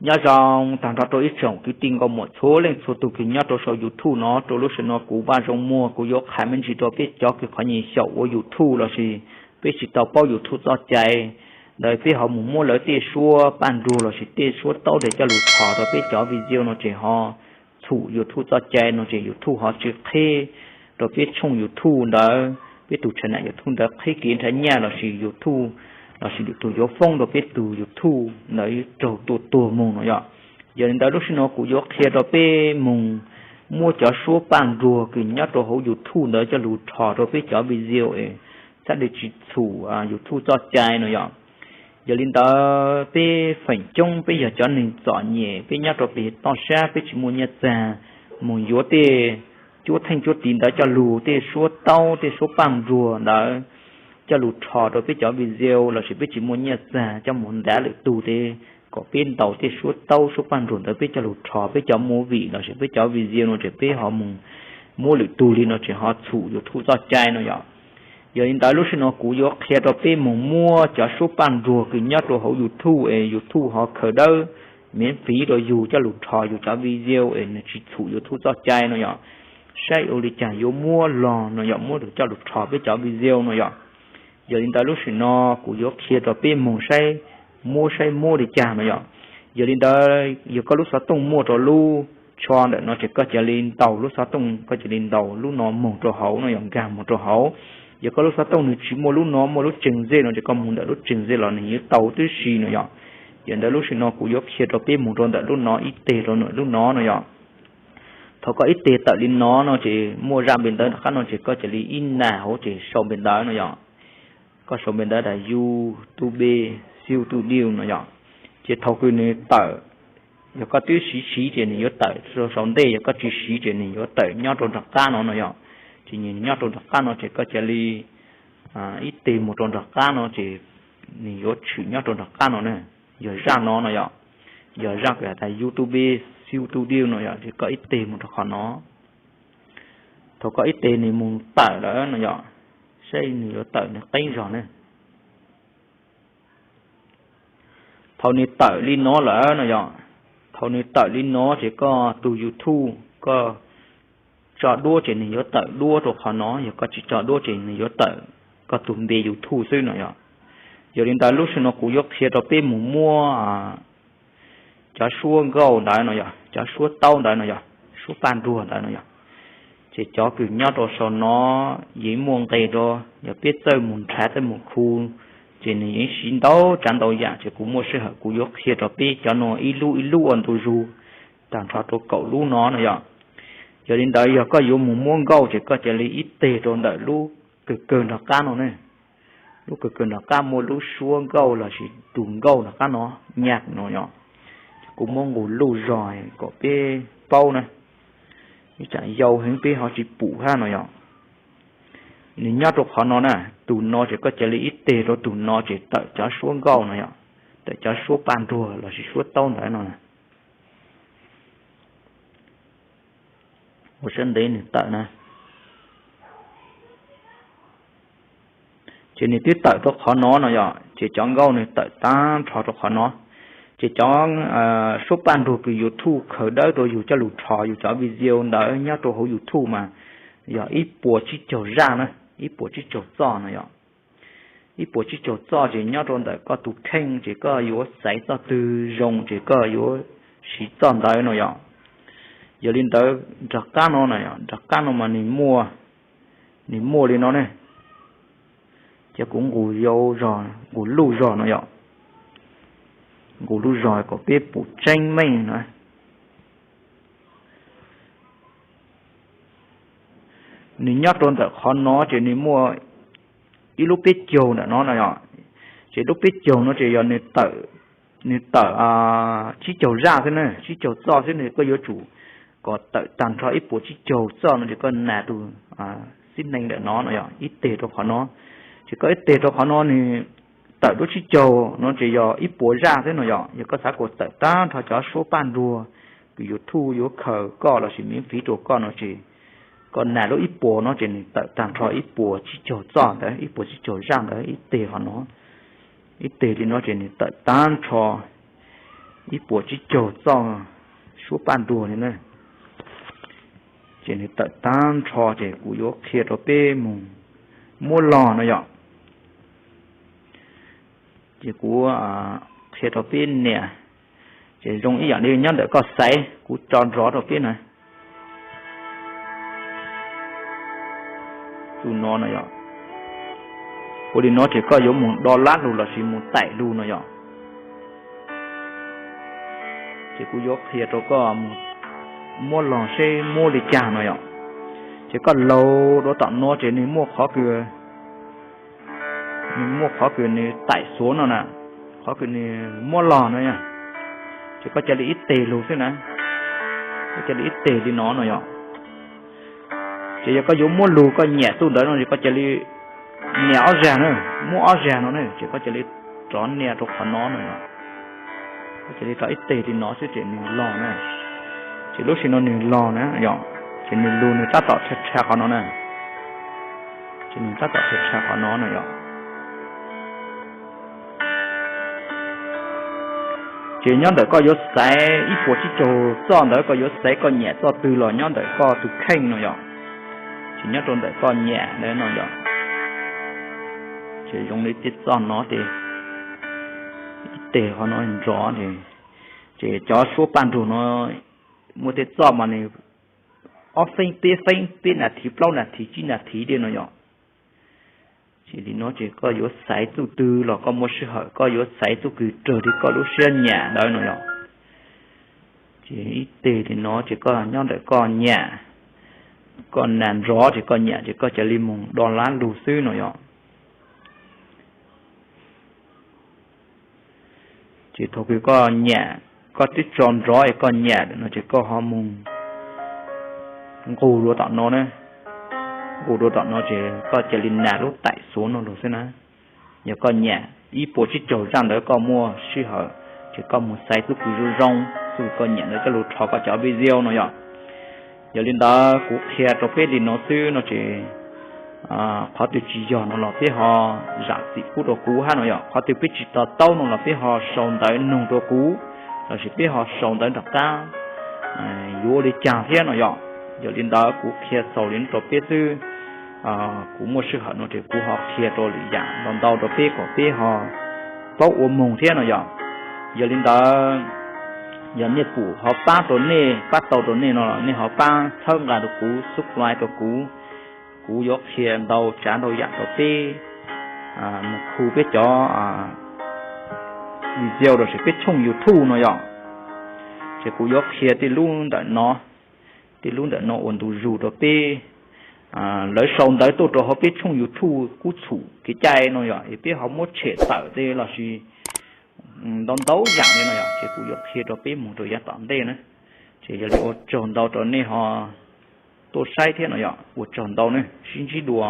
Nyob zoo tag nrho rau ib tsoom kwv tij nkauj muam txhua leej txhua tus kws nyob rau saum YouTube no, rau lub sij hawm no kuv Vaj Zoo Muag kuv yuav qha me ntsis rau peb cov kws qhov nyuam yaus ua YouTube lossis peb tsis tau paub YouTube txoj cai ntawd, peb ho mus muab lawv tej suab paj nruag lossis tej suab taub ntawd coj lug rho rau peb cov video no ces ho txhum YouTube txoj cai no ces YouTube ho tsis qheb rau peb tshooj YouTube ntawd, peb tus channel YouTube ntawd qheb kev nrhav nyaj lossis YouTube lossis lwm tus yuav foob rau peb tus YouTube ntawd raug tua tuag moog no yom. Yog li ntawd lub sij hawm no kuv yuav qhia rau peb moog muab cov suab paj nruag kws nyob rau hauv YouTube ntawd coj lug rho rau peb cov video es txhaj le tsis txhum YouTube txoj cai no yom. Yog li ntawd peb feem coob peb yog cov neeg txom nyem, peb nyob rau pem toj siab peb tsis muaj nyiaj txag moog yuav tej cuab theej cuab tiv ntawd coj lug, tej suab taub tej suab paj nruag ntawd coj lug rho rau peb cov video lossis peb tsis muaj nyiaj txag coj mus ntav lwm tug tes kom peb ntaus tej suab taub suab paj nruag ntawd peb coj lug rho peb cov movie lossis peb cov video no ces peb ho mus muab lwm tug li no ces ho txhum YouTube txoj cai no yom. Yog li ntawd lub sij hawm no kuv yuav qhia rau peb moog muab cov suab paj nruag kws nyob rau hauv YouTube es YouTube ho khaws dawb miv fiv rau yug coj lug rho yug cov video es nws tsis txhum YouTube txoj cai no yom, saib ua li cas yuav muab lug no yom, muab lug coj lug rho peb cov video no yom. Yog li ntawd lub sij hawm no kuv yuav qhia rau peb moog saib muab saib muab li cas no yom. Yog li ntawd yog koj lub xov tooj muaj rau lub tsho ntawm no ces koj cia li ntaus lub xov tooj, koj cia li ntaus lub no moog rau hauv no yom, nkag moog rau hauv. Yog koj lub xov tooj nws tsis muaj lub no, muaj lub tseeg zej no ces koj moog ntawm lub tseeg zej los nws yuav tau tib si no yom. Yog li ntawd lub sij hawm no kuv yuav qhia rau peb moog rau ntawm lub no ib teg rau ntawm lub no no yom. Thaum koj ib teg tawm li no no ces muaj zaj npe ntawv rov qab no ces koj cia li ib nag hauv ces sau npe ntawv no yom. Koj sau npe ntawv tas YouTube Studio no yom. Ces thaum kws nws tawm, yog koj twb siv siv ces nws yuav tawm rau saum ntej, yog koj tsis siv ces nws yuav tawm nyob rau nram qab no no yom. Ces nws nyob rau nram qab no ces koj cia li ib teg mus rau nram qab no ces nws yuav tshwm nyob rau nram qab no ne. Yog zaj no no yom, yog zaj kws has tas YouTube Studio no yom, ces koj ib teg mus rau qhov no. Thaum koj ib teg nws mus tawm lawm no yom, saib nws yuav tawm nws qeeb zog ne. Thaum nws tawm li no lawm no yom, thaum nws tawm li no ces koj tus YouTube koj tso duab ces nws yuav tawm duab rau qhov no, yog koj tsis tso duab ces nws yuav tawm koj tus npe YouTube xwb no yom. Yog li ntawd lub sij hawm no kuv yuav qhia rau peb mus muab cov suab nkauj ntawd no yom, cov suab taub ntawd no yom, suab paj nruag ntawd no yom. Ces cov kws nyob rau saum no yeej muaj nqe rau, yog peb txawj mus nrhav txawj mus khu, ces nws yeej siv ntau tsav ntau yam, ces kuv muaj sij hawm kuv yuav qhia rau peb cov no ib lub ib lub ua ntu zus tag nrho rau kaum lub no no yom. Yog li ntawd yog koj yuav mus muab nkauj ces koj cia li ib teg rau ntawm lub kawg kawg nram qab no ne. Lub kawg kawg nram qab muaj lub suab nkauj lossis tus nkauj nram qab no, nyaj no yom. Kuv muab nqus luj zog kom peb paub na, ib tsam yau heev peb ho tsis pum hab no yom. Nws nyob rau qhov no na, tus no ces koj cia li ib teg rau tus no ces tawm cov suab nkauj no yom, tawm cov suab paj nruag lossis suab taub ntawd no. Ua siab ntev nws tawm na. Ces nws twb tawm rau qhov no no yom, ces cov nkauj nws tawm tag nrho rau qhov no. Ces cov suab paj nruag kws YouTube khaws dawb rau yus coj lug rho yus cov video ntawd nyob rau hauv YouTube mas yog ib puas tsib caug zaj na, ib puas tsib caug txoj no yom. Ib puas tsib caug txoj ces nyob rau ntawm koj tus kheej, ces koj yuav xaiv txoj twg zoo ces koj yuav siv txoj ntawd no yom. Yog li ntawd nram qab no no yom, nram qab no mas nws muaj, nws muaj li no ne. Ces kuv nqus yau zog, nqus luj zog no yom. Nqus luj zog kom peb pum tseeb meej na. Nws nyob rau ntawm qhov no ces nws muaj ib lub peb caug ntawm no no yom. Ces lub peb caug no ces yog nws tawm, nws tawm tsib caug zaj xwb na, tsib caug txoj xwb na, koj yuav tsum kom tawm tag nrho ib puas tsib caug txoj no ces koj nas tus xib neej ntawm no no yom, ib teg rau qhov no. Ces koj ib teg rau qhov no nws tawm lub tsib caug no ces yog ib puas zaj xwb no yom. Yog koj xav kom tawm tag nrho cov suab paj nruag kws YouTube yuav khaws koj lossis miv fiv rau koj no ces koj nas lub ib puas no ces nws tawm tag nrho ib puas tsib caug txoj ntawd, ib puas tsib caug zaj ntawd, ib teg qhov no, ib teg li no ces nws tawm tag nrho ib puas tsib caug txoj suab paj nruag li na. Ces nws tawm tag nrho ces kuv yuav qhia rau peb mus muab log no yom. Ces kuv qhia rau peb nias, ces zoo ib yam li nyob ntawm koj xaiv, kuv tso nrov rau peb na. Tus no no yom, ua li no ces koj yuav mus do lab lug lossis mus taim lug no yom. Ces kuv yuav qhia rau koj mus muab log seb muab li cas no yom. Ces koj laug dua tom no ces nws muaj qhov kws nws muaj qhov kws nws taim xuav no na, qhov kws nws muab log no yom. Ces koj cia li ib teg lug xwb na, koj cia li ib teg li no no yom. Ces yog koj yuav muab lug koj nyiam txuj ntawd no ces koj cia li nias ob zag na, muab ob zag no na ces koj cia li rov nias rau qhov no no yom. Koj cia li rov ib teg li no xwb ces nws log na. Ces lub sij hawm no nws log na yom, ces nws lug nws tab tom tshaj tshaj qhov no na. Ces nws tab tom tshaj tshaj qhov no no yom. Ces nyob ntawm koj yuav xaiv ib puas tsib caug txoj ntawd, koj yuav xaiv koj nyiam txoj twg los nyob ntawm koj tus kheej no yom. Ces nyob rau ntawm koj nyiam ntawd no yom. Ces zoo li tej txoj no ces ib teg qhov no nrov ces, ces cov suab paj nruag no muaj tej txoj mas nws ob feeb peb feeb, peb nas this plaub nas this tsib nas this li no yom. Ces li no ces koj yuav xaiv txuj twg los koj muaj sij hawm koj yuav xaiv txuj kws raws li koj lub siab nyiam ntawd no yom. Ces ib teg li no ces koj nyob ntawm koj nyiam, koj nas nrov ces koj nyiam ces koj cia li mus do lab lug xwb no yom. Ces thaum kws koj nyiam, koj twb tso nrov es koj nyiam lawm no ces koj ho mus nqus dua tom no na. Nqus dua tom no ces koj cia li nas lub taim xuav no lug xwb na. Yog koj nyiam ib puas tsib caug zaj ntawd koj muaj sij hawm ces koj mus xaiv txuj kws zoo zoo, txuj koj nyiam ntawd coj lug rho koj cov video no yom. Yog li ntawd kuv qhia rau peb li no xwb no ces qhov twg tsis yog no los peb ho zam txim pub rau kuv hab no yom. Qhov twg peb tsis to taub no los peb ho sau ntawv nug rau kuv, lossis peb ho sau ntawv nram qab yuav ua li cas thiab no yom. Yog li ntawd kuv qhia xaus li no rau peb xwb. Kuv muaj sij hawm no ces kuv ho qhia rau lwm yam ntau ntau rau peb kom peb ho paub ua moog thiab no yom. Yog li ntawd, yog nej pum ho pab rau nej, pab tau rau nej no los nej ho pab txhawb nqa rau kuv, subscribe rau kuv. Kuv yuav qhia ntau tsav ntau yam rau peb mus khu peb cov video lossis peb tshooj YouTube no yom. Ces kuv yuav qhia tej lub ntawm no, tej lub ntawm no ua ntu zus rau peb. Lawv sau ntawv tuaj rau hauv peb tshooj YouTube kub txhum kev cai no yom, es peb ho muab tshem tawm tej lossis ntau ntau yam li no yom, ces kuv yuav qhia rau peb mus rau yav tom ntej na. Ces yog li ua tsaug ntau rau nej ho tuaj saib thiab no yom, ua tsaug ntau na, sib ntsib dua.